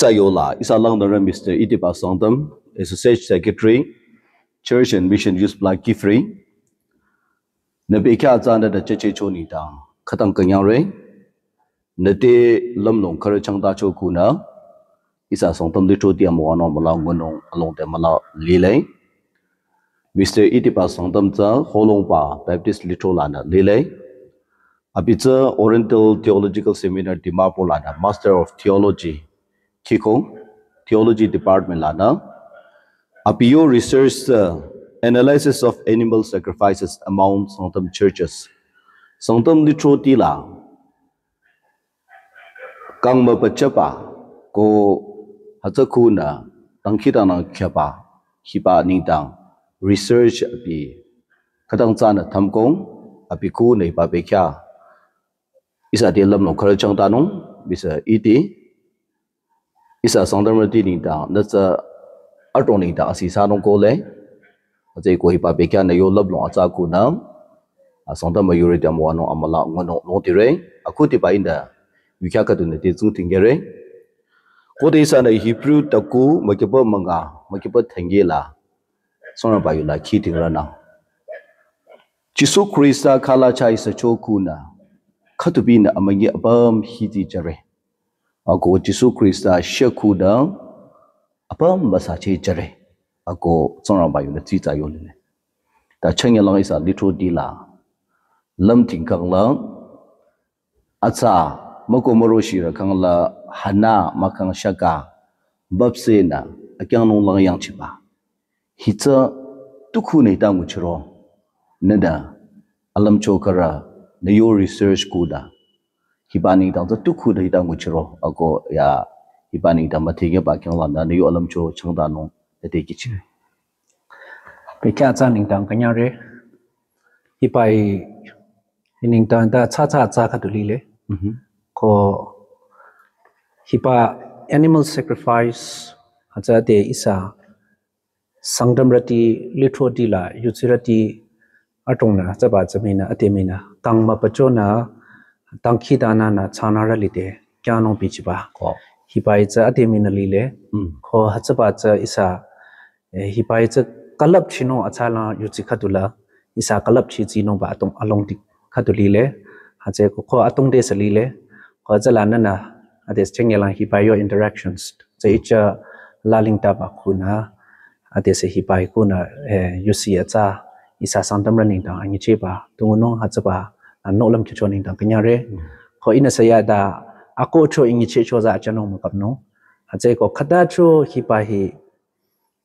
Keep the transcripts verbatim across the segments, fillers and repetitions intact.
Yola, ihsa langdara Mister Itipa Sangtam, Associate Secretary, Church and Mission Youth Block Kiphire. Nü bekhyah tsünü da cheche cho nengdang khütang künyangre. Nü te lümlong khürü changta cho kunü, ihsa Sangtam lithroti amüwanung amüla ngunung alongte müla lile. Mister Itipa Sangtam tsü Holongba Baptist Lithro lanü lile. Abi tsü Oriental Theological Seminary Dimapur lanü Master of Theology khiko, Theology Department lanü. Abi yo research tsü Analysis of Animal Sacrifices Among Sangtam Churches. Sangtam lithroti la kang müpachaba ko hütsü kunü dangkhidangnang khyaba hiba nengdang research abi khütang tsünü thümkong, abi kunü hiba bekhyah ihsa te lümlong khürü changtanung, Mister Iti, ihsa Sangtamrüti nengdang nü tsü adrong nengdang asi sanung kohle. Hütsüeko hiba bekhyah nü yo lümlong atsa kunü, a Sangtam müyurüti amüwanung amüla ngunung longtire. Akhudiba ihnü yukhyah khüdu nü te tsung tingere. Khode ihsanü Hebrew taku mükiba münga, mükiba thenge la Tsingrangba yu la khi tingrünang. Jisu Khrista khala chah ihsa cho kunü khütupinü amünyi apüm hiti jüre. Ako Jisu Khrista shükunü apüm müsache jüre. Ako Tsingrangba yunü tsitsa yolile. Ta changyalang ihsa lithroti la lümting kang la atsa müko müro shirü kang la hana mükang shaka bapsenü akyangnung lang yangchiba. Hitsü tukhunü hita nguchiro. Nüda alümcho khürü nü yo research kuda. Hiba nengdang tsü tukhunü hita nguchiro. Ako ya hiba nengdang müthengeba khyanglanü nü yo alümcho changtanung nü te kichi. Bekhyah tsü nengdang künyangre. Hiba hi nengdang ta tsü tsü tsü khüdu lile. Mhm. Ko hiba animal sacrifice hütsü te ihsa Sangtamrüti lithroti la yudsirüti adrongnü tsüba tsü minü ade minü kang müpachonü dangkhidangnangnü tsünarü lide kyangnung bichiba. Ko. Hiba hi tsü ade minü lile. Mm. Ko hütsüba tsü ihsa, eh, hiba hi tsü külüpchinung atsa la yudsi khüdu la ihsa külüpchi tsinungba adrong alongdi khüdu lile. Hütsüeko ko adrong te sü lile. Ko tsü lanünü ade changyalang hiba yo interactions. Tsü icha lalingtaba kunü, ade sü hiba hi kunü, eh, yusi atsa ihsa Sangtamrü nengdang anyicheba tungunung hütsüba, a, nohlüm kyocho nengdang künyangre. Mm. Ko ihnü sü yada akohcho inyichehcho za achanung mükapnung. Hütsüeko khütacho hiba hi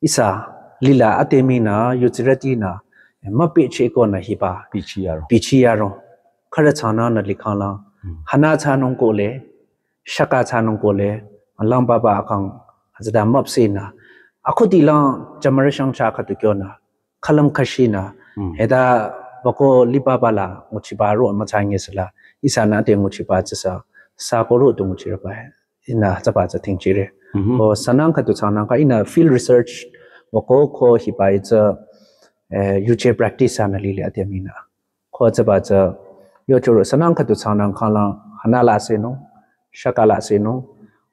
ihsa lila ade minü yudsirütinü, eh, müpehchehkonü hiba bichi yaro. Bichi yaro. Khürü tsünü nü likhang la. Hmm. Hana tsünung kohle, shaka tsünung kohle, alang baba akang hütsüta müpsenü. Akhudi lang jamarü shang cha khüdu kyonü. Khülüm khüshinü. Hmm. Hita bako li baba la nguchiba ro mütsanye sela. Ihsanü ade nguchiba tsüsa. Sako ro du nguchireba. Ihnü hütsüba tsü thingchire. Mhm. Ko sünang khüdu tsünang kha ihnü field research wüko ko hiba hi tsü, eh, yuje practice anü lile ade minü. Ko hütsüba tsü yochoro sünang khüdu tsünang kha la hana la senung, shaka la senung.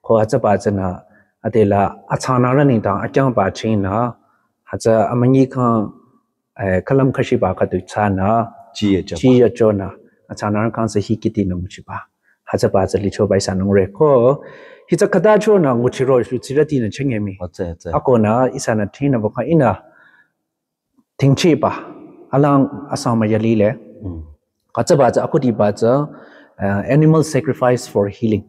Ko hütsüba tsünü ade la atsünarü nengdang akyangba chingnü hütsü amünyi kang eh, khülüm khüshiba khüdu tsünü, jiye jaba. Jiye jonü, atsünarü kang sü hi kiti nü nguchiba. Hütsüba tsü lichoba ihsanü ngure ko, hitsü khüta chonü nguchiro yudsirütinü chengemi. Hütsü, hütsü. Akonü ihsanü thinü baka ihnü thingchiba, alang asang müyalile. Hmm. Hütsüba tsü akhudiba tsü, eh, animal sacrifice for healing.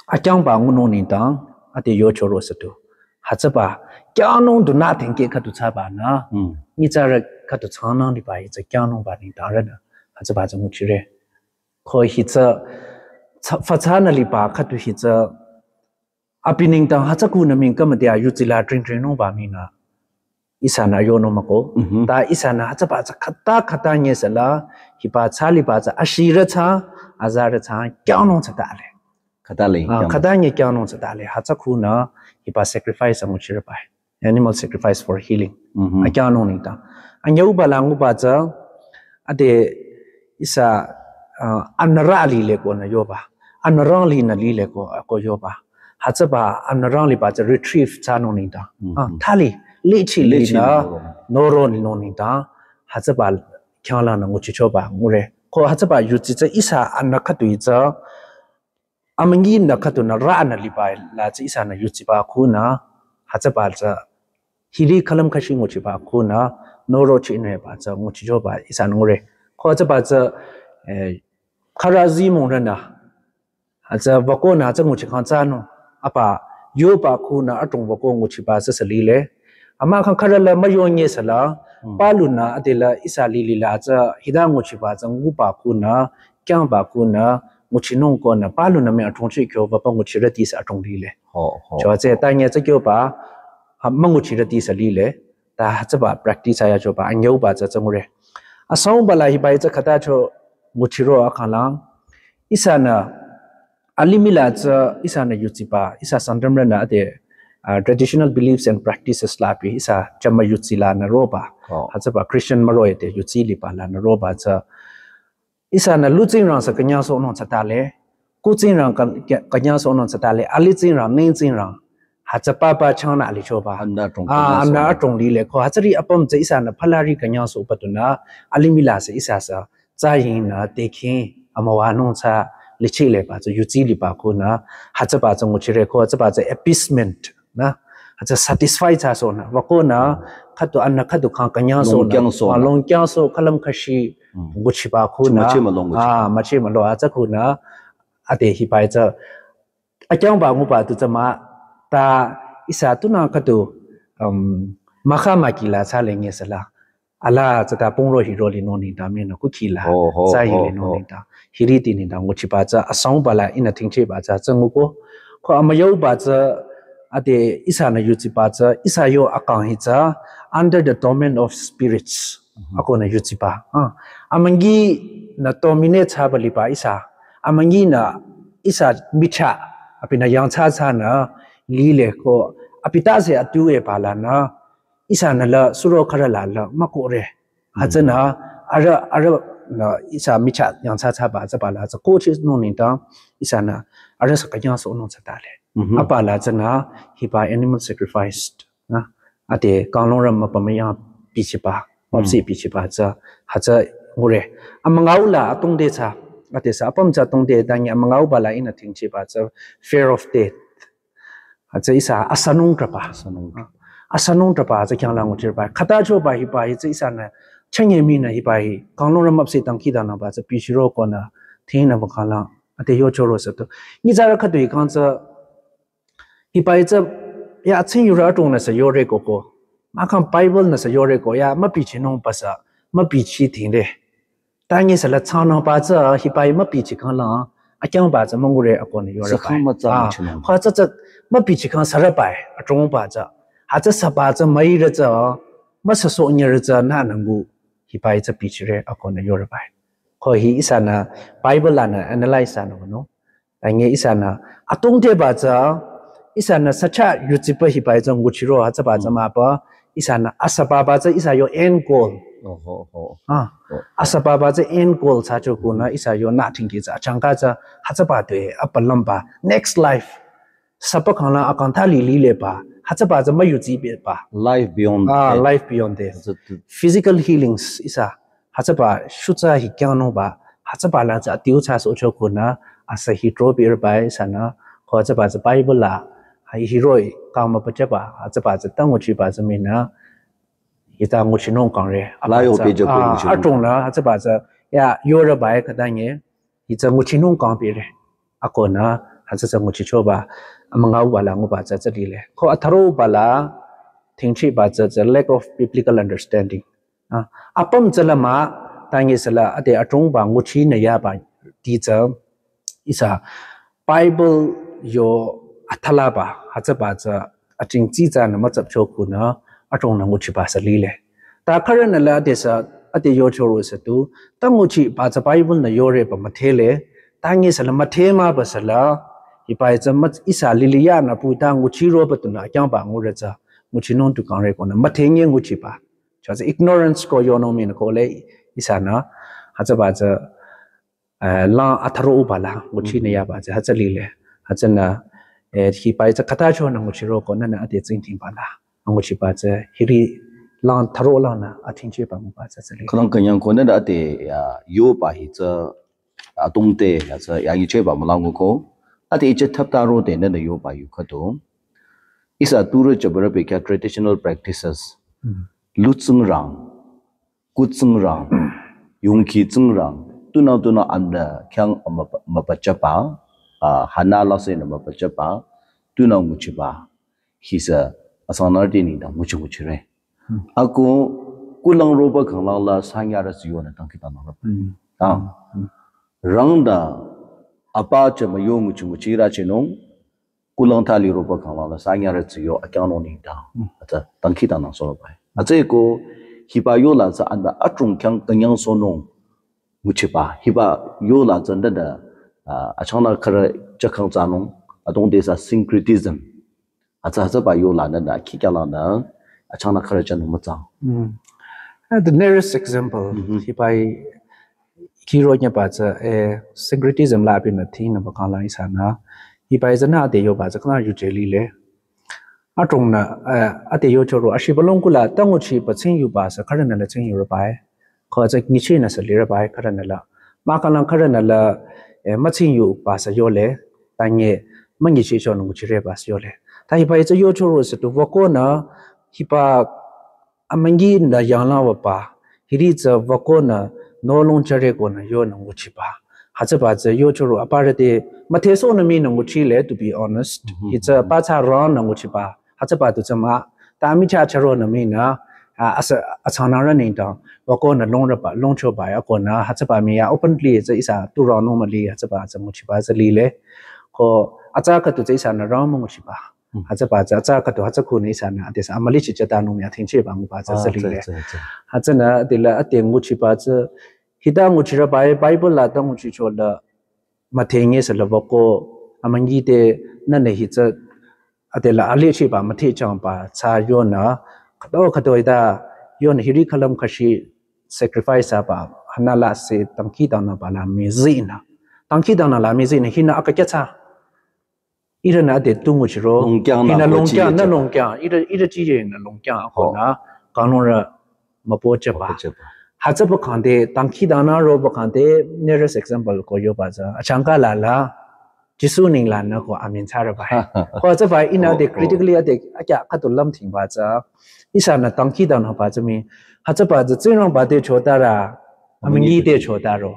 Akyangba ngunung nengdang, ade yochoro sütu. Hütsüba, kyangnung dunü thengke khüdu tsübanü, hmm, nyitsarü khüdu tsünang liba hi tsü kyangnungba nengdang rünü, hütsüba tsü nguchire. Ko hi tsü, tsü, fa tsünü liba khüdu hi tsü, abi nengdang hütsü kunü ming kama dia yudsi la tring tring nungba minü. Ihsanü yonung mako. Mhm. Ta ihsanü hütsüba tsü khüta khüta nye sela, hiba tsü liba tsü ashirü tsü, azarü tsü, kyangnung tsü tale. Khüta le, ah, kyangnung. Khüta nye kyangnung tsü tale. Hütsü kunü hiba sacrifice anguchireba. Animal sacrifice for healing. Mhm. Akyangnung nengdang. Anyüuba la nguba tsü, ade ihsa, ah, anürü lile konü yoba. Anürü linü lile ko, ko yoba. hütsüba anürang liba tsü retrieve thsanung nengdang. Ah, thali, lichi li na, noro ni nung nengdang, hütsüba khyanglang nü nguchichoba ngure. Ko hütsüba yudsi tsü ihsa anü khüdu-i tsü, amünyi nü khüdu nü rü anü liba la tsü ihsa nü yudsiba khu nü, hütsüba tsü, hiri khülüm khüshi nguchiba khu nü, noro chi nü ba tsü nguchichoba ihsa nü ngure. Ko hütsüba tsü, eh, khürü zi mung rü nü, hütsü wüko nü hütsü nguchi khang thsanung. Apa yoba khu nü adrong wüko nguchiba tsü sü lile. Ama khang khürü la müyo nye sü la, palu nü ade la ihsa lili la tsü hita nguchiba tsü nguba khu nü, kyangba khu nü, nguchinung ko nü, palu nü me adrong chi kyo wüba nguchirüti sü adrong lile. Ho, ho. Cho tsü ta nye tsü kyoba, ha, münguchirüti sü lile. Ta hütsüba practice ya choba, anyüuba tsü tsü ngure. Asangba la hiba-i tsü khüta cho nguchiro akhanglang. Ihsa nü, alimih la tsü, ihsa nü yudsiba, ihsa Sangtamrü nü ade, ah, traditional beliefs and practices la bi, ihsa chama yudsi la nü roba. Oh. Hütsüba Christian müro ade yudsi liba la nü roba tsü. Ihsa nü lu tsingrang sü künyangsohnung tsü tale, ku tsingrang ka-, ka-, künyangsohnung tsü tale, ali tsingrang, ning tsingrang, hütsü papa chang nü alichoba. Amna adrong ah, amna künyangsohnung. Adrong lile, ko hütsüri apüm tsü ihsa nü phalari künyangsohba tu nü, alimih la sü ihsa sü, tsü ying nü, teking, amüwanung tsü, lichi le ba tsü, yudsi liba khu nü, hütsüba tsü nguchire ko, hütsüba tsü appeasement. Nü, hütsü satisfy thsasohnü. Wüko nü, khüdu anü khüdu khang künyangsohnü. Longkyangsohnü. Ah, longkyangsoh, khülüm khüshi, nguchiba khu nü. Mache mülong nguchi. Ah, mache mülong, hütsü khu nü. Ade hiba-i tsü, akyangba nguba tu tsü mah, ta ihsa tu nü khüdu, um, makha makila thsa le nye sü la. Ala tsü ta pungro hiro linung nengdang me nü kukhi la, oh, oh, tsü yi linung nengdang, hiriti nengdang nguchiba tsü asangba la ihnü thingchehba tsü tsü nguko. Ko amüyauba tsü ade ihsa nü yudsiba tsü, ihsa yo akang hi tsü under the domain of spirits. Ako nü yudsiba. Ah, amünyi nü dominate thsaba liba ihsa. Amünyi nü ihsa michah, abi nü yangthsa thsanü lile ko, abi ta se atu eba la nü, ihsa nü la suro khürü la la mükohre. Hütsünü, arüh, arüh nü ihsa michah yangthsa thsaba, thsaba la, tsü kohchinung nengdang, ihsa nü, arüh sü künyangsohnung tsü tale. Apa la tsünü, hiba animal sacrifice, nü, ade kanglungrü müpümüyang bichiba, müpseh bichiba tsü, hütsü ngure. Amüngau la atongde tsü, ade sü apüm tsü atongde, ta nye amüngauba la ihnü thingchehba tsü, fear of death. Hütsü ihsa asanung traba. Asanung. Ah, asanung traba tsü khyanglang nguchirba. Khüta choba hiba hi tsü ihsa nü, chünye mii nü hiba hi, kanglungrü müpseh dangkhidangnangba tsü bichiro ko nü, thingnü ba khanglang, ade yochoro sü tu. Nyitsarü khüdu-i kang tsü, hiba-i tsü, ya, tsing yurü adrong nü sü yore ko ko. Mahkhang Bible nü sü yore ko, ya, mübichinungba sü, mübichi thingre. Ta nye sü la thsanungba tsü, hiba-i mübichi khanglang, akyangba tsü müngure ako nü yore. Sü khang mütsa ah, nguchinung. Khüta tsü, mübichi khang sürüba-i, adrongba tsü. Hütsü süba tsü müire tsü, müsüsoh nyire tsü, nü nü ngu, hiba-i tsü bichire ako nü yore ba-i. Ko hi ihsa nü, Bible la nü, analyze thsanung nü. Ta nye ihsa nü, atongdeba tsü, ihsa nü sücha yudsiba hiba-i tsü nguchiro hütsüba tsü mah ba, ihsa nü asübaba tsü ihsa yo end goal. Oho, oho. Ah, asübaba tsü end goal thsacho ko nü ihsa yo nü thingki tsü achangka tsü hütsüba te apalümba next life. Süba khanglang akang thali lileba, hütsüba tsü müyudsiba. Life beyond ah, death. Life beyond death. Hütsü tu- Physical healings ihsa. Hütsüba shutsa hi kyangnungba, hütsüba la tsü atiu thsasohcho ko nü, asü hi drobi rübai sünü, ko hütsüba tsü Bible la, ha hi roh-i kang mübücheba, hütsüba tsü ta nguchiba tsü mii nü, hita nguchinung kangre. Apa la yo tsü, pehjüko ah, nguchinung. Adrong nü, hütsüba tsü, ya, yore ba-i khüta nye, hi tsü nguchinung kang bire. Ako nü, hütsü tsü nguchichoba, amüngauba la nguba tsü tsü lile. Ko atharoba la, thingchehba tsü tsü lack of biblical understanding. Ah, apüm tsü la mah, ta nye sü la, ade adrongba nguchinü yaba, ti tsü, ihsa, Bible yo athalaba, hütsüba tsü, achingtsi tsünü mütsapcho ko nü, adrong nü nguchiba sü lile. Ta khürünü la ade sü, ade yochoro sü tu, ta nguchiba tsü Bible nü yoreba müdhele, ta nye sü la müdhe mah ba sü la, hiba-i tsü mah ihsa lili yanü pu ta nguchiroba tu nü akyangba ngure tsü, nguchinung tu kangre ko nü, müdhe nye nguchiba. Cha tsü ignorance ko yonung mii nü ko le ihsa nü, hütsüba tsü, eh, lang atharoba la, nguchinü yaba tsü, hütsü lile, hütsünü, Eh, hiba-i tsü khüta chonü nguchiroko nünü ade tsingdhingba la anguchiba tsü hiri lang tharo langnü athingcheba nguba tsü tsüle. Khütang künyang ko nünü ade ya yoba hi tsü adrong te ya tsü ya nyicheba mülanguko. Ade iche thapta rode nünü yoba yu khüdu. Ihsa turü jübürü bekhyah traditional practices. Hmm. Lu tsingrang, ku tsingrang, yongkhi tsingrang, tunang tunang amnü khyang mapa-, mapachaba, ah, hana lasenü mapachaba, tunang nguchiba, hisü asangnürüti nengdang nguchi nguchire. Hmm. Ako kulang roba khanglang la sanyarü tsü yonü dangkhidangnang raba. Hmm. Ah. Hmm. Rangda apa chema yo nguchi nguchirü chenung, kulang thali roba khanglang la sanyarü tsü yo akyangnung nengdang. Hmm. Atsa dangkhidangnang sorobai. Atsa ko hiba yola tsü anda adrong khyang künyang sonung nguchiba. Hiba yola tsü nünü, ah, achangnü khürü jakhang tsanung, adrong te sa syncretism. Atsa, atsaba yola nünü, khikyalanü, achangnü khürü janung mütsang. Mm. Uh, the nearest example, mhm, hiba-i khiro nyaba tsü, eh, syncretism la abinü thingnüba khanglang ihsanü. Hiba-i tsünü ade yoba tsü khüna yuje lile. Adrongnü, eh, ade yochoro, ashiba longkula, ta nguchiba tsingyuba sü khürünü la tsingyurübai. Ko tsü nyichehnü sü lirübai khürünü la. Mahkhang khürünü la, eh, mütsingyuba sü yole, ta nyi münyicheh chonü nguchireba sü yole. Ta hiba-i tsü yochoro sü tu wükonü, hiba amünginü yanglang wüba, hiri tsü wükonü, nolong jarekonü yonü nguchiba. Hütsüba tsü yochoro aparü te, müthehsohnü minü nguchile, to be honest. Mhm. Hi tsü pathsa rangnü nguchiba. Hütsüba tu tsü mah, ta michah charonü minü, ah, asa, atsangnürü nengdang, wükonü longrüba, longchoba yakonü, hütsüba mi ya openly tsü ihsa tu rang nung müli, hütsüba tsü nguchiba tsü lile. Ko, atsa khüdu tsü ihsanü rang münguchiba. Hmm. Hütsüba tsü, atsa khüdu, hütsü khunü ihsanü, ade sa amüli chichata nung ya thingcheba nguba tsü, ah, tsü lile. Tsü, tsü, tsü. Hütsünü, ade la, ade nguchiba tsü, hita nguchirübai, Bible la ta nguchichola, müthenge sü la wüko, amüngi te nünü hi tsü, ade la alecheba müthehchangba tsü yonü, khüto khüto ita, yonü hiri khülüm khüshi sacrifice aba, hana la sü dangkhidangnangba la mizinü. Dangkhidangnang la mizinü, hinü akakya tsü. Ihrünü ade tu nguchiro, longkyangnü hinü ko longkyang, chiye nü chaba. Longkyang, ihrü, ihrü chiye nü longkyang, oh, akonü, kangnungrü müpochaba. Müpochaba. Hütsüba khangde, dangkhidangnang roba khangde, nearest example ko yoba tsü, achangka la la, Jisu nenglanü ko amen thsarübai. Ko hütsüba ihnü ade, oh, oh, critically ade, akya khüdu lümthingba tsü, ihsanü dangkhidangnangba tsü mi, hütsüba tsü Tsingrangba te chotarü, amüngi te chotaro.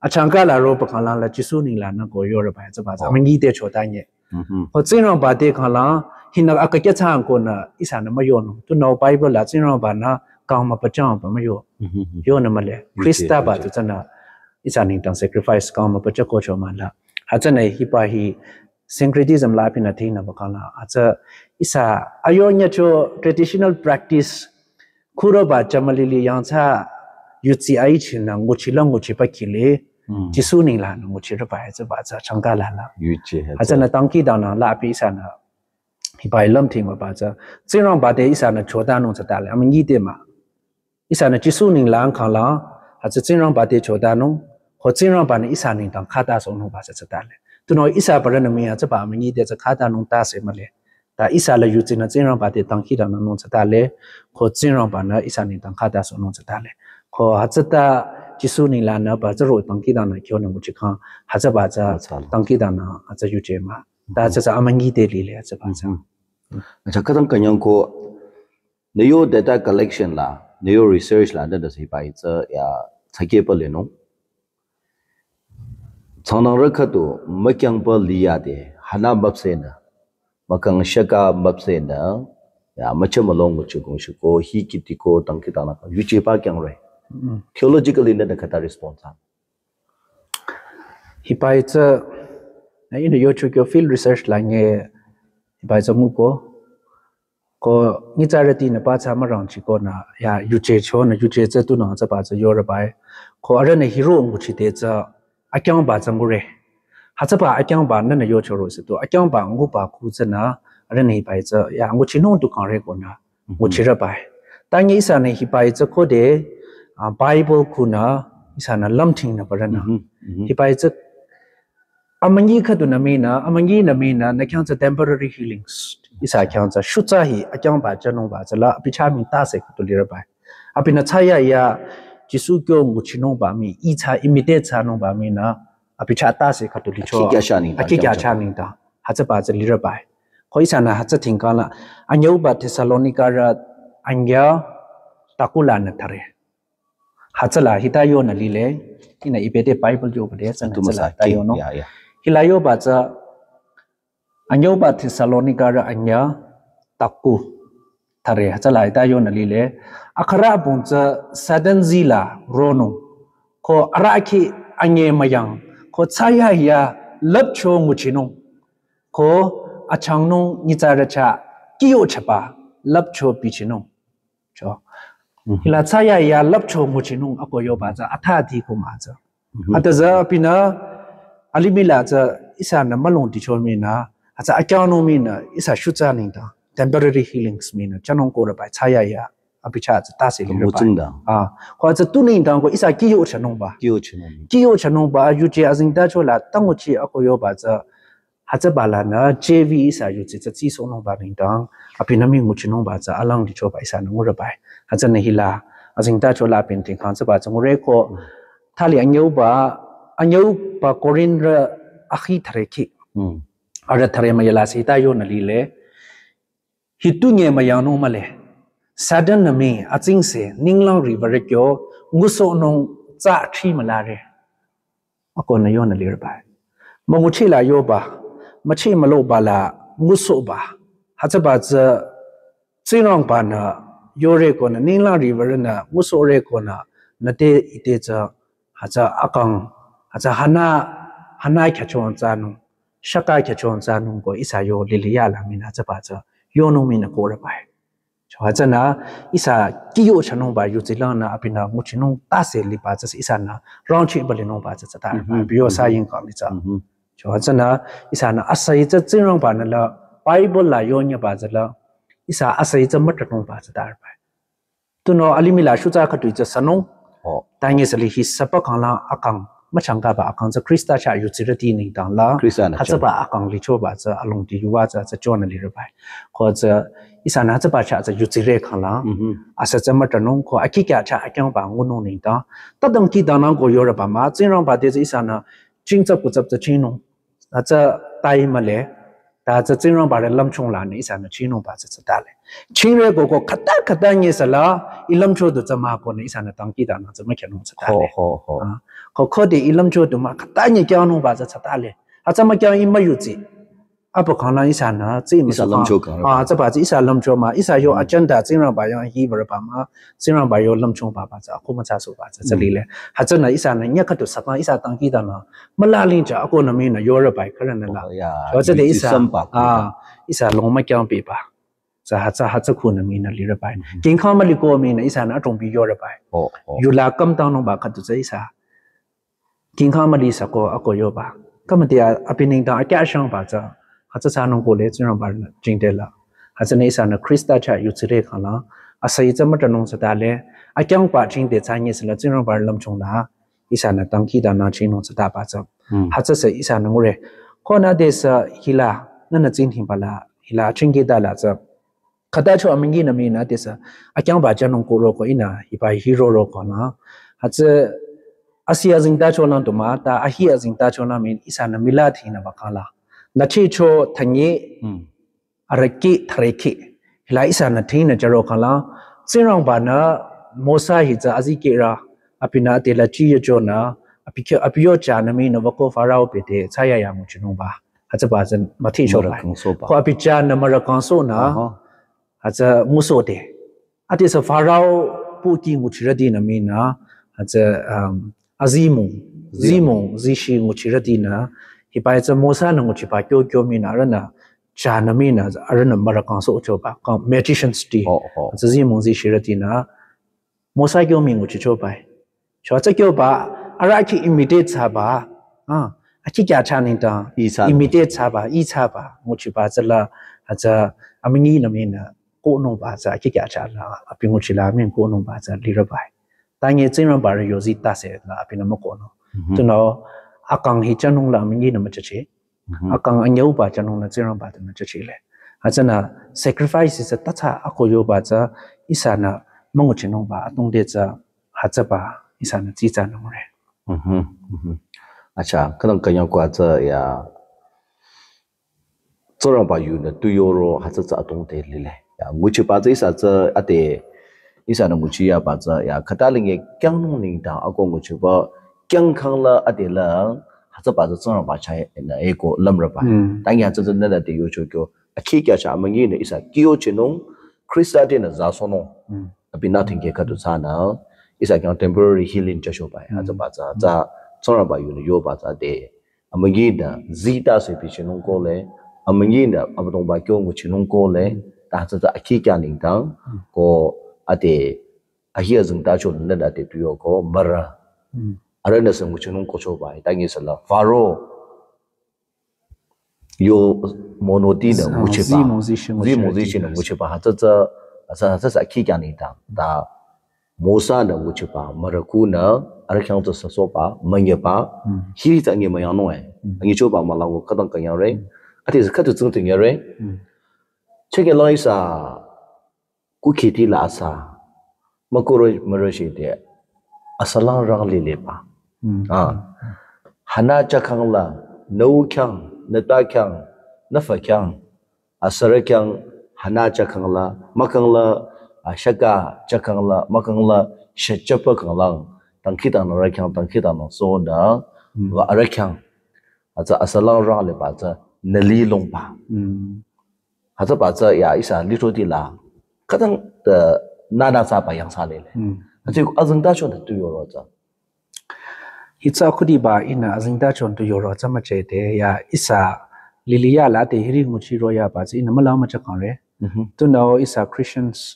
Achangka la roba khanglang la Jisu nenglanü ko yorübai hütsüba tsü, oh, amüngi te chota nye. Mhm. Ko Tsingrangba te khanglang, hinü akakya tsang konü, ihsanü müyonung. Tunüo Bible la Tsingrangbanü kang müpachangba müyo. Mhm. Yonü mühle. Yuche, Khristaba yuche. Tu tsünü, ihsa nengdang sacrifice kang müpachako cho mah la. Hütsünü hiba hi syncretism la abinü thingnüba khanglang. Hütsü ihsa ayo nyacho traditional practice khürüba chamülili yangthsa yudsi aichinü nguchila nguchiba kili, hmm, Jisu nenglanü nguchirüba hütsüba tsü achangka la la. Yuche, hütsü. Hütsünü dangkhidangnang la abi ihsanü hiba-i lümthingba tsü. Tsingrangba te ihsanü chotanung tsütale, amüngi te mah. Ihsanü Jisu nenglang khanglang, hütsü Tsingrangba te chotanung, ko Tsingrangbanü ihsa nengdang khatasohnungba tsü tsütale. Tunüo ihsa parünü mi hütsüba amüngi te tsü khatanung tase mühle. Ta ihsa la yudsinü Tsingrangba te dangkhidangnangnung tsütale, ko Tsingrangbanü ihsa nengdang khatasohnung tsütale. Ko hütsüta Jisu nenglanü ba tsüro dangkhidangnang kyonü nguchikhang, hütsüba tsü, hütsüla, dangkhidangnang hütsü yuje mah. Ta, mhm, hütsü tsü amüngi te lile hütsüba tsü. Mhm. Acha, khütang künyang ko, nü yo data collection la, nü yo research la, nünü hiba-i tsü ya tsakeba lenung. Tsangnangrü khüdu mükyangba liyade, hana müpsehnü, mükang shaka müpsehnü, ya mücha mülong nguchikong shiko, hi kiti ko, dangkhidangnang, yucheba kyangre. Mm. Theologically nünü khüta response ha. Hiba-i tsü, na ihnü yocho kyo field research la nge, hiba-i tsü nguko. Ko nyitsarütinü pathsa mürangchikonü, ya, yuje chonü, yuje tsü tunang tsüba tsü yorübai. Ko arühnü hiro nguchide tsü akyangba tsü ngure. Hütsüba akyangba nünü yochoro sü tu, akyangba nguba khu tsünü, arühnü hiba-i tsü, ya, nguchinung tu kangre konü, mhm, nguchirübai. Ta nyi ihsanü hiba-i tsü khode, ah, Bible khunü, ihsanü lümthingnüba rünü. Mhm, mhm. Hiba-i tsü Amünyi khüdu nü mii nü, amünyi nü mii nü, nü khyang tsü temporary healings. Ihsa khyang tsü shutsa hi, akyangba jünungba tsü la, abi chah mii tase khüdu lirübai. Abinü thsayahiya, Jisu kyo nguchinungba mii, ih tsü imitate thsanungba mii nü, abi chah tase khüdu licho. Akhi kya sha nengdang, akhi kya sha nengdang. Hütsüba tsü lirübai. Ko ihsanü hütsü tingkang la, anyüuba Thessalonika rü anyüh taku lanü thare. Hütsüla hita yonü lile, ihnü ibete Bible yoba de, tsünü hütsüla ta yonung. Ya, ya. Hila yoba tsü, anyüuba Thessalonika rü anyüh taku thare, hütsüla hita yonü lile. Akhürü apüm tsü Satan zila ronung. Ko arahkheh anyemüyang. Ko thsayahiya lüpcho nguchinung. Ko achangnung nyitsarü chah kiyo chaba lüpcho bichinung. Cho. Hila thsayahiya lüpcho nguchinung ako yoba tsü athadi ko mah tsü. Ata tsü abinü alimih la tsü ihsanü mülung dicho mii nü, atsü akyangnung mii nü, ihsa shutsa nengdang, temporary healings mii nü, jünung ko rübai thsayahiya, abi chah tsü tase lirübai. Ah, ko atsü tu nengdang ko ihsa kiyo chanungba. Kiyo chanungba. Kiyo chanungba, yuje azengtacho la, ta nguchi ako yoba tsü, hütsüba lanü, J V ihsa yutsi tsü tsisohnungba nengdang, abinü mii nguchinungba tsü alang dichoba ihsanü ngurübai. Hütsünü hila, azengtacho la abinü tingkang tsüba tsü ngure ko, thali anyüuba, anyüuba Korinth rü akhi thare khi. Arüh thare müyala sita yonü lile. Hitu nyemüyangnung mühle. Satan nü mii atsingse ninglang riwürü kyo ngusohnung tsü thri mülare. Ako nü yonü lirübai. Münguchila yoba, müchi müloba la ngusohba. Hütsüba tsü Tsingrangba nü yore ko nü ninglang riwürü nü ngusohre ko nü nüte ite tsü hütsü akang, hütsü hana, hana khyachon thsanung, shaka khyachon thsanung ko ihsa yo lili yala mii nü hütsüba tsü yonung mii nü ko rübai. Cho hütsünü ihsa kiyo chanungba yutsi lanü abinü nguchinung tase liba tsü ihsanü rangchiba linungba tsü tsüta rübai. Abi yo sa yingkang li tsü. Cho hütsünü ihsanü asüi tsü Tsingrangba nü la Bible la yonyaba tsü la ihsa asüi tsü mütanungba tsüta rübai. Tunüo alimih la shutsa khüdu tsü sünung. Oh. Tanye süli hi süba kang la akang, müchangkaba akang tsü Khrista chah yutsirüti nengdang la. Khrista nü hütsüba akang lichoba tsü alongdi yuwa tsü tsü chonü lirübai. Ko tsü ihsanü hütsüba chah tsü yutsire kang la. Asü tsü mütanung ko akhi kya chah akyangba ngunung nengdang. Tadang kihdangnang ko yorüba mah, Tsingrangba te tsü ihsanü chingtsap kutsap tsü chingnung. Hütsü tai mühle, ta tsü Tsingrangba rü lümchung lanü ihsanü chingnungba tsü tsütale. Chingre ko ko khüta khüta nye süla, ih lümcho du tsü mah ko nü ihsanü dangkhidangnang tsü mükyanung tsütale. Ho, ho, ho. Ah, ko khode ih lümcho du mah khüta nye kyangnungba tsü tsütale. Hütsü mükyang ih müyutsi. Apa kang la ihsanü tsü ihsa lümcho kang. Ah, tsüba tsü ihsa lümcho mah, ihsa yo agenda Tsingrangba yang hiwürüba mah, Tsingrangba yo lümchungba ba tsü akhu mütsa soba tsü tsü lile. Hütsünü ihsanü nyakatu sakang ihsa dangkhidangnang mülaling tsü ako nü mii nü yorübai khürünü la. Oh, ya. Yo tsü de ihsa, ah, ihsa long mükyangpehba. Tsü hütsü, hütsü khu nü mii nü lirübai. Kingkha müliko mii nü ihsanü atongbi yorübai. Oh, oh. Yula kümdangnungba khüdu tsü ihsa kingkha müli sako ako yoba. Kümüti a, abi nengdang akyashangba tsü, hütsü thsanung ko le Tsingrangba nü jingte la. Hütsünü ihsanü Khrista chah yutsire kang la, asüi tsü mütanung tsütale, akyangba jingte thsanye süla Tsingrangba lümchung la, ihsanü dangkhidangnang chingnung tsütaba tsü. Hütsü sü ihsanü ngure. Ko nü de sü hila, nünü tsingdhingba la, hila chingkida la tsü. Khüta cho amünyi nü mii nü tesü, akyangba jünung ko roko ihnü, hiba hi roroko nü. Hütsü, asü azengtacho lang du mah, ta ahi azengtacho lang mii, ihsanü müla thinü ba kang la. Nü chicho thanyi, arüki thareki. Hila ihsanü thinü jüro kang la. Tsingrangba nü Mosa hi tsü azikehrü, abinü ate la chi yocho nü, abi kyo, abi yo jünü mii nü wüko Farao bete, thsayahiya nguchinungba. Hütsüba tsü müthicho ba. Ko abi jünü mürü kangsoh nü. Hütsü ngusohde. Ade sü Farao pohki nguchirütinü mii nü. Hütsü, um, azimung. Zimung, zishi nguchirütinü. Hiba tsü Mosa nü nguchiba kyo kyo mii nü arühnü. Jünü mii nü arühnü mürü kangsohcho ba. Kang magicians ti. Hütsü zimung zishirütinü. Mosa kyo mii nguchicho ba. Cho tsü kyoba, arüh akhi imitate thsaba, ah, akhi kya thsa nengdang, imitate thsaba, ih thsaba, nguchiba tsüla, hütsü, amünyi nü mii nü, kohnungba tsü, akhi kya thsa la, abi nguchila mii kohnungba tsü, lirübai. Tanye Tsingrangba rü yozi tase la, abinü mükohnung. Tunüo, akang hi chanung la amünyi nü müchache. Mhm. Akang anyauba chanung nü Tsingrangba te müchache le. Hütsünü sacrifice tsü tatsa ako yoba tsü ihsanü müngujinungba atungde tsü hütsüba ihsanü tsitsa nungre. Mhm. Mhm. Acha, khütang künyang ko hütsü ya Tsingrangba yunü tu yoro hütsü tsü atungde lile. Ya, nguchiba tsü ihsa tsü ade, ihsanü nguchi yaba tsü ya, khüta linge kyangnung nengdang ako nguchiba kyangkhang la ade la, hütsüba tsü Tsingrangba chah nü eko lümreba. Mm. Tangi hütsü tsü nüla de yocho kyo, akhi kya cha amünyi nü ihsa kyo chinung, Khrista te nü zasohnung. Mm. Abi nü thingke khüdu tsünü, ihsa kyang temporary healing chashoba. Mm. Hütsüba tsü, tsü, Tsingrangba yunü yoba tsü de. Amünyi nü zita se bichinung ko le, amünyi nü Abüdongba kyo nguchinung ko le, ta tsü tsü akhi kya nengdang, ko ade ahi azengtacho nü ade tuyo ko mara. Mm. Arühnü se nguchinung ko choba, tangi sala, Pharaoh yo monoti nü ah, nguchiba. Zi Moses shi zi nguchi Moses shi nü nguchiba, hütsü tsü, hütsü, hütsü tsü akhi kya nengdang. Ta Mosa nü nguchiba, mürüku nü, arüh khyang tsü süsohba, münyeba, mm, hiri tsü anyi müyangnung e. Mm. Anyi choba mülango khütang künyangre. Mm. Ade tsü khüdu tsingdhing yare. Mm. Cheke lang ihsa, kukhiti la asa, mükoro mürüshi de, asalang rang lileba. Mm. Ah. Hana chakhang la, nü u khyang, nü ta khyang, nü fa khyang, asürü khyang, hana chakhang la, mükang la, ashaka chakhang la, mükang la, shachapa khang lang, tangkhitanü arüh khyang, tangkhitanü soda, mm, wa arüh khyang. Hütsü asalang rang leba tsü nü lilongba. Mm. Hütsüba tsü ya ihsa lithro ti la, khütang de nü nü tsüba yangsa lile. Mm. Hütsü azengtacho nü tu yoro tsü. Hitsü khudiba ihnü azengtacho nü tu yoro tsü müchede ya ihsa liliya la de hiri nguchiro yaba tsü ihnü müla müchakangre. Mhm. Tunüo ihsa Christians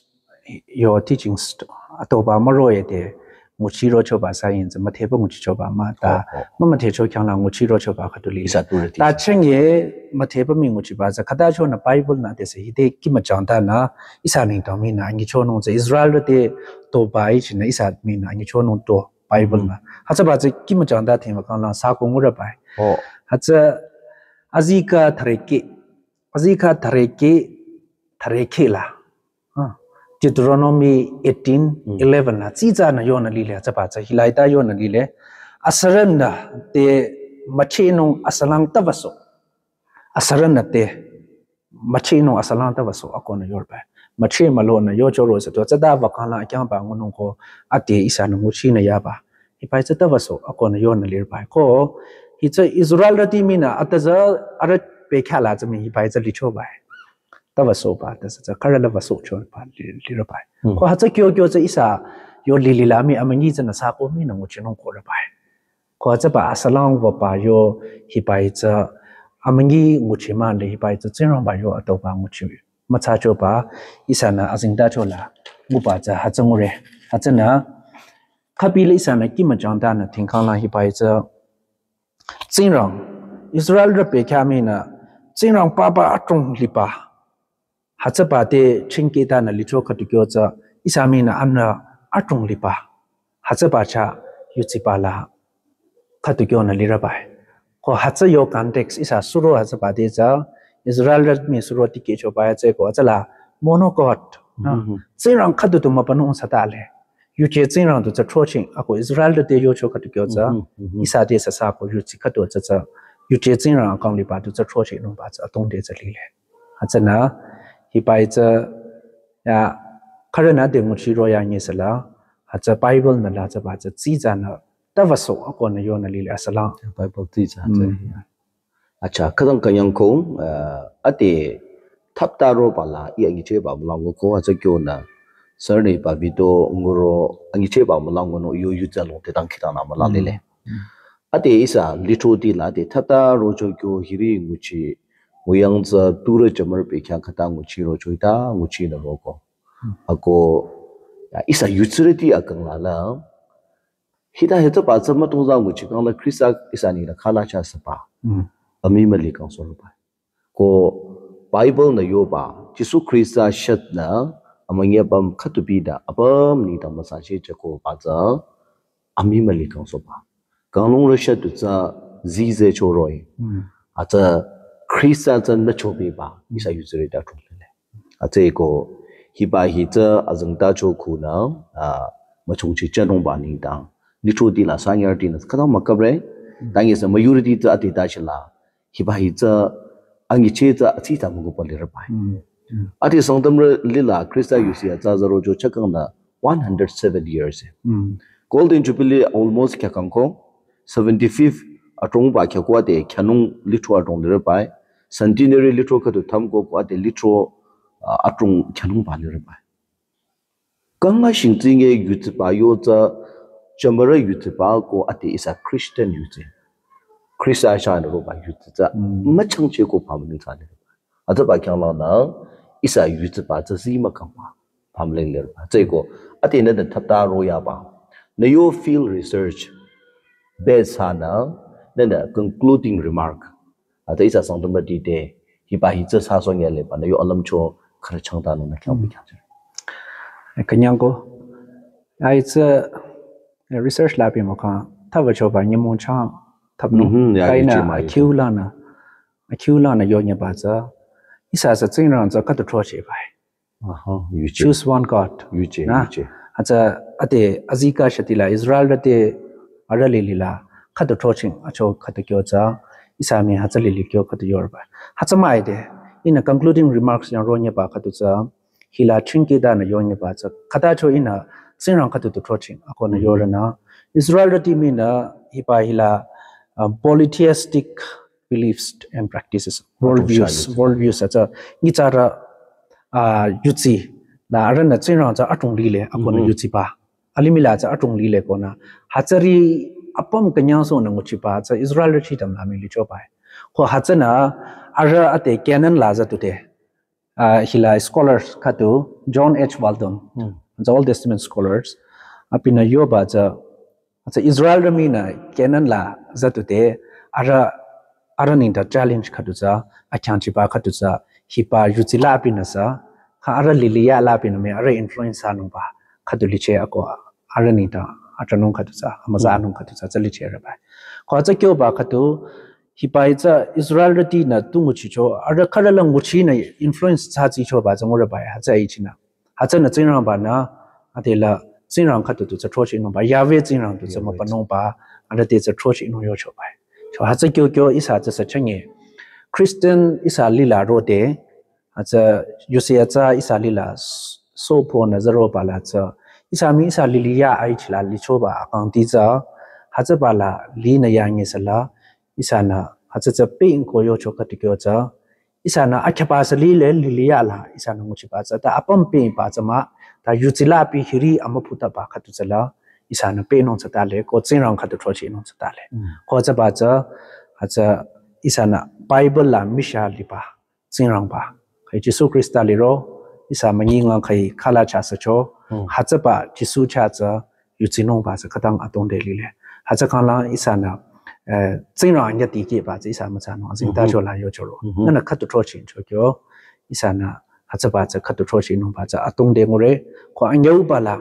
yo teachings atoba müroye de nguchiro choba science mütheba nguchichoba mah ta. Oh, oh. Mümüthecho khyang la nguchiro choba khüdu li. Ihsa tu re ti ta sa. Chenge mütheba mii nguchiba tsü khütacho nü Bible nü de se hide kih müchangtanü ihsa nengdang mii nü anyichonung tsü Israel te toba ichinü ihsa mii nü anyichonung to Bible nü. Mhm. Hütsüba tsü kih müchangta thingba khang la sako ngureba. Oh. Hütsü azikeh thürükeh, azikeh thürükeh, thürükeh la. Ah, Deuteronomy eighteen, mm, eleven la, tsitsanü yonü lile, tsüba tsü hilaita yonü lile. Asürünü te müchinung asalang tavaso. Asürünü te müchinung asalang tavaso, akonü yorba. Müchi mülonü yochoro se to, tsüta vakang la akyangba ngunung ko, ade ihsanü nguchinü yaba. Hibai tsü tavaso, akonü yonü lirba. Ko, hitsü Israel rüti mii nü, ata tsü arüh pekha la tsü mii hibai tsü lichoba. Tavasoba, ta tsü, tsü, khürü la vasohchoba, li, lirüba. Hmm. Ko hütsü kyo kyo tsü ihsa yo lili la mii amünyi tsünü sako mii nü nguchinung korüba. Ko hütsüba asalang wüba yo hibai tsü amünyi nguchi mande hibai tsü Tsingrangba yo atoba nguchi. Mütsachoba ihsanü azengtacho la nguba tsü hütsü ngure. Hütsünü khapi la ihsanü kih müchangtanü thingkhang la hibai tsü Tsingrang, Israel rüpekha mii nü, Tsingrang papa adrong liba. Hütsüba te chingkehtanü licho khüdu kyo tsü, ihsa mii nü amnü adrong liba. Hütsüba chah yutsiba la khüdu kyonü lirüba. Ko hütsü yo context ihsa suro hütsüba te tsü, Israel rü mii suro tikehchoba ya tsü ko hütsüla mono God. Mhm. Tsingrang khüdu tu mübünung sata le. Yuje Tsingrang tu tsü throching, ako Israel te yocho khüdu kyo tsü, mhm, mhm, ihsa te sasa ko yutsi khüdu tsü tsü, yuje Tsingrang akang liba tu tsü throching nungba tsü atongde tsü lile. Hütsünü, hibai tsü, ya, khürünü de nguchiro ya nyisala, hütsü Bible nü la tsüba tsü tsitsanü, tavaso akonü yonü lile asalang. Ya, Bible tsitsa, mhm, tsü, ya. Acha, khütang künyang kong, uh, ade thapta roba la, i anyicheba mülango ko, hütsü kyonü, sürünü hiba video nguro, anyicheba mülango nü, yo yutsa long te tangkhitanü müla lile. Mm. Ade ihsa lithro ti la, ade thapta rocho kyo hiri nguchi, nguyang tsü turü chamar pekha khüta nguchiro cho hita, nguchinü roko. Mm. Ako, ya, ihsa yutsirüti akang la la, hita hütsüba tsü mütongza nguchi kang la Khrista ihsa nü la khala chasaba. Mm. Amii müli kangsohba. Ko Bible nü yoba, Jisu Khrista shatnü, amünyi apüm khüdu binü, apüm nengdang müsachi chakoba tsü, amii müli kangsohba. Kanglungrü shat tu tsü, zize choroi. Atsa Krista tsü nücho beba, ihsa yutsire ta chungle. Atse ko hiba hi tsü azengtacho khunü, ah, machungchi chanungba nengdang. Litro di la sanyar di na, kada makabre, tangi sa majority tsü ati ta shila. Hiba hi tsü angi che tsü atsi ta mugu pali rabai. Ati Sangtamrü lila Krista yusi atsa zaro jo chakang na one hundred seven years. Golden Jubilee almost kya kangko, seventy-fifth atrong ba kya kwa de kyanung litro atrong lirabai. Centenary litro kadu tham ko kwa de litro, ah, atrong kyanung ba lirabai. Kanga shingtsinge yutsiba yo tsü, chamara yutsiba ko ati ihsa Christian yutsi. Krista sha na roba yutsi tsü, machangche ko pamling tsü ne. Atsa ba kyang lang na, ihsa yutsiba tsü zi makangba, pamling lerba. Tsü ko, ati na da thapta ro ya ba. Na yo field research, be sa na, na na concluding remark. Atsa ihsa Sangtamrü di de, hiba hi tsü sa so nge le ba, na yo alam cho khara chang ta nung na kyang bi kyang. Kanyang ko, ai tsü, eh, research la bi mo ka, ta ba cho ba nyi mong chang, ta no, kai na, akiu la na, akiu la na yo nge ba tsü, ihsa tsü Tsingrang tsü katu tro che bai. Aha, yuche. Choose one God. Yuche, na, yuche. Atsa, ate, azika shatila, Israel te, ara lili la, katu tro ching, acho katu kyo tsü, ihsa mi hatsa lili kyo katu yor ba. Hatsa mai de, ina concluding remarks yang ro nye ba katu tsü, hila chinki da na yo nye ba tsü, kata cho ina, Tsingrang katu tu tro ching, ako na yor na, Israel te mi na, hiba hila, uh, polytheistic beliefs and practices, worldviews, worldviews, atsa, ngi tsara, ah, yutsi, la ara na Tsingrang tsü atrong lile, ako na yutsi ba. Alimila tsü atrong lile ko na. Hatsari apam kanyang so na nguchi ba, tsü Israel chi tam la mi li cho ba. Ko hatsa na, ara ate Canaan la za tu te. Ah, hila scholars katu, John H. Walton, the Old Testament scholars, apina yo ba tsü, atsa Israel mi na Canaan la za tu te, ara, ara ning da challenge katu tsü, akyang chi ba katu tsü, hiba yutsila apina sa, ha ara lili ya la apina me, ara influence anung ba, katu liche ako, ara ning da, atra nung katu tsü, amaza nung katu tsü, tsü liche ra ba. Ko atsa kyo ba katu, hiba hi tsü Israel te na tu nguchi cho, ara kara la nguchi na influence tsü tsi cho ba tsü ngura ba, hatsa ichi na. Hatsa na Tsingrang ba na, ate la Tsingrang katu tu tsü tro chi nung ba, Yahweh Tsingrang tu tsü ma pa nung ba, ara te tsü tro chi nung yo cho ba. Cho hatsa kyo kyo ihsa tsü sa change. Christian ihsa lila ro de, hatsa yusi atsa ihsa lila s-, so po na zaro ba la tsü. Ihsa mi ihsa lili ya ai chi la li cho ba akang ti tsü. Hatsa ba la li na ya nge sa la. Ihsa na hatsa tsü pe in ko yo cho katu kyo tsü. Ihsa na akhya ba sa lile, lili ya la, ihsa na nguchi ba tsü, ta apam pe ba tsü ma, ta yutsila pi hiri ama puta ba katu tsü la, ihsa na pe nung tsü ta le, ko Tsingrang katu tro chi nung tsü ta le. Ko tsü ba tsü, atsa, ihsa na Bible la misha li ba, Tsingrang ba. Kai Jisu Krista li ro, ihsa ma ngi ngang kai kala cha sa cho, hatsa ba Jisu cha tsü, yutsi nung ba tsü katang atong de lile. Hatsa kang la ihsa na, eh, Tsingrang anya ti ki ba tsü ihsa ma tsü nung, azing ta cho la yo cho ro. Na na katu tro chi cho kyo, ihsa na, hatsa ba tsü katu tro chi nung ba tsü atong de ngure, ko anya u ba la,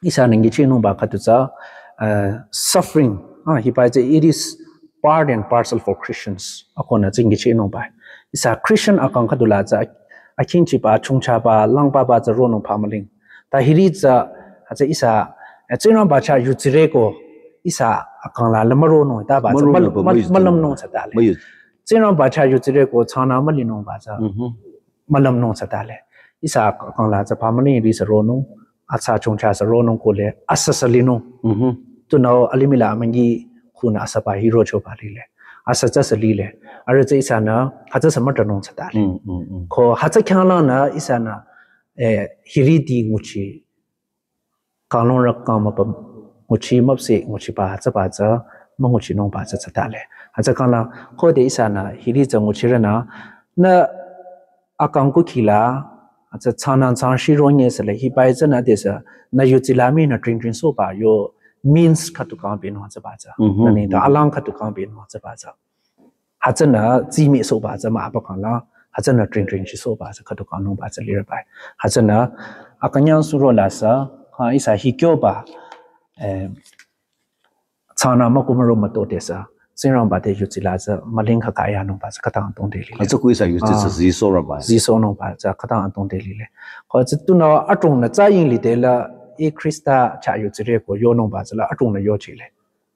ihsa na ngi chi nung ba katu tsü, eh, suffering, ah, hiba tsü, it is part and parcel for Christians. Ako na tsü ngi chi nung ba. Ihsa Christian akang katu la tsü, akin chi ba, chung cha ba, lang ba ba tsü ro nung pa maling. Ta hiri tsü, hatsa ihsa, eh, Tsingrang ba cha yutsire ko, ihsa akang la la ma ro nung, ta ba tsü, ma lam nung tsü ta le. Tsingrang ba cha yutsire ko, tsang na ma li nung ba tsü. Ma lam nung tsü ta le. Ihsa akang la tsü pa maling ri sa ro nung, atsa chung cha sa ro nung ko le, asa sa li nung. Tu nao alimila ma ngi khu na asa ba hi ro cho ba li le. Asa tsü sa li le. Ara tsü ihsa na, hatsa sa ma tra nung tsü ta le. Ko hatsa khyang la na, ihsa na, eh, hiri ti nguchi. Kang long rak kang ma pa nguchi map se nguchi ba tsü ba tsü, ma nguchi nung ba tsü tsü ta le. Hatsa kang la, ko de ihsa na, hiri tsü nguchi ra na, na akang ku ki la, hatsa tsang na tsang shi ro nye sa le, hiba tsü na de sa, na yutsila mi na tring tring so ba, yo means katu kang bi nung tsü ba tsü. Na ni ta alang katu kang bi nung tsü ba tsü. Hatsa na tsimi so ba tsü ma apa kang la, hatsa na tring tring chi so ba tsü katu kang nung ba tsü li ra ba. Hatsa na, akanyang su ro la sa, ha ihsa hi kyo ba, eh, tsang na ma ku ma ro ma to de sa, Tsingrangba te yudsi la tsü müling khakha yanungba tsü khütang atongde lile. Hütsü kuh ihsa yudsi tsü zisohraba. Zisohnungba tsü khütang atongde lile. Ko tsü tunüo adrongnü tsü yingli de la I Khrista chah yudsire ko yonungba tsü la adrongnü yochile.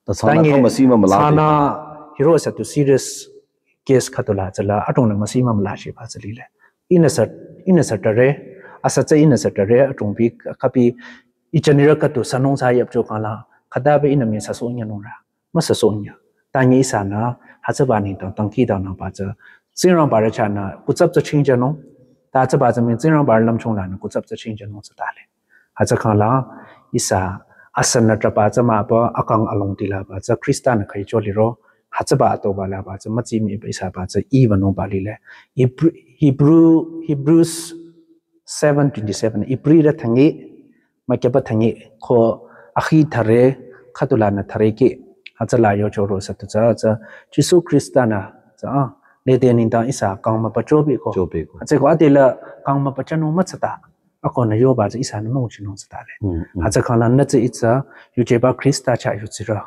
Ta tsünü kang müsi mümüla. Tsünü hiro ihsa tu serious case khüdu la tsü la adrongnü müsi mümüla shiba tsü lile. Ihnü sü, ihnü sü tare, asü tsü ihnü sü tare adrongbi kapi I jünirü khüdu sünung sü yapcho kang la khütabe ihnü mi süsoh nyanung ra. Müsüsoh nya. Tanyi ihsanü hütsüba nengdang dangkhidangnangba tsü Tsingrangba rü chahnü kutsap tsü chingjünung. Ta hütsüba tsü mii Tsingrangba rü lümchung lanü kutsap tsü chingjünung tsü tale. Hütsü kang la ihsa asünü traba tsü mahba akang alongdi laba tsü Khrista-nü khüicho liro hütsüba atoba laba tsü mütsimi ihsaba tsü ibanungba lile. Hebrew, Hebrew, Hebrews seven twenty seven, Ibrirü thangi, mükyaba thangi ko akhi thare khüdu lanü thare ki hütsü la yocho ro sütu tsü tsü Jisu Khrista-nü tsü ah lede nengdang ihsa kang mübüchobi ko. Chobi ko. Hütsü ko ade la kang mübüchanung mütsata. Akonü yoba tsü ihsanü müngchinung tsü tale. Hütsü kang la nü tsü ih tsü yujeba Khrista chah yudsirü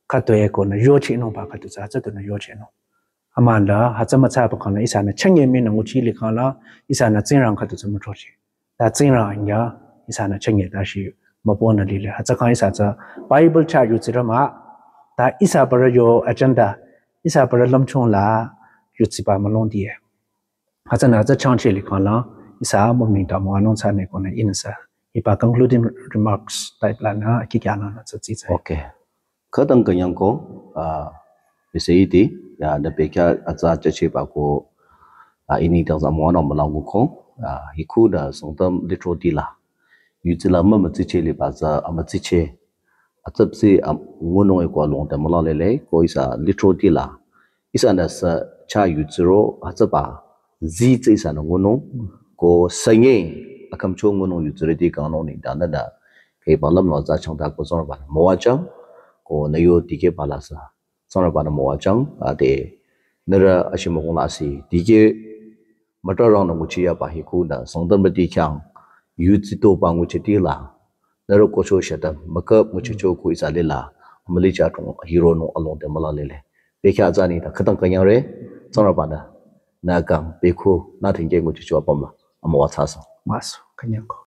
khüdu e konü yochinungba khüdu tsü hütsü dunü yochinung. Amüla hütsü mütsaba kang la ihsanü chünye minü nguchili kang la ihsanü Tsingrang khüdu tsü müthrochi. Ta Tsingrang ya ihsanü chünye tashi mübünü lile. Hütsü kang ihsa tsü Bible chah yudsirü mah. Ta ihsa barü yo agenda ihsa barü lümchung la yudsiba mülongdi e. Hütsünü hütsü changchili kang la ihsa mümingta müwanung tsü ne konü ihnü sü hiba concluding remarks type lanü kikyanü nü tsü tsitsa. Okay. Khütang künyang ko ah ihsa iti ya nü bekhyah atsa chacheba ko ah ini dang tsü müwanung mülangu ko ah hiku da Sangtam lithroti la yudsi la mümütsicheh liba tsü amütsicheh atsapsi am ngunung e ko alongde müla lile ko ihsa lithroti la ihsanü sü chah yudsiro hütsüba zi tsü ihsanü ngunung ko sünye akhümcho ngunung yudsirüti kangnung nengdang nünü khüiba lümlong tsü changta ko Tsingrangba-nü müwajüng ko nü yo dikehba la sü Tsingrangba-nü müwajüng ade nührü ashimükong la asi dikeh mütrarangnü nguchiyaba hiku nü Sangtamrüti khyang yudsitoba nguchiti la nührü kocho shata müküp nguchicho ko ihsa lila amülicha adrong hironung alongde müla lile. Bekhyah tsü nengdang khütang künyangre Tsingrangba-nü nü kang beku nü thingke nguchicho apüm la amüwa thsasang. Müsu künyang ko.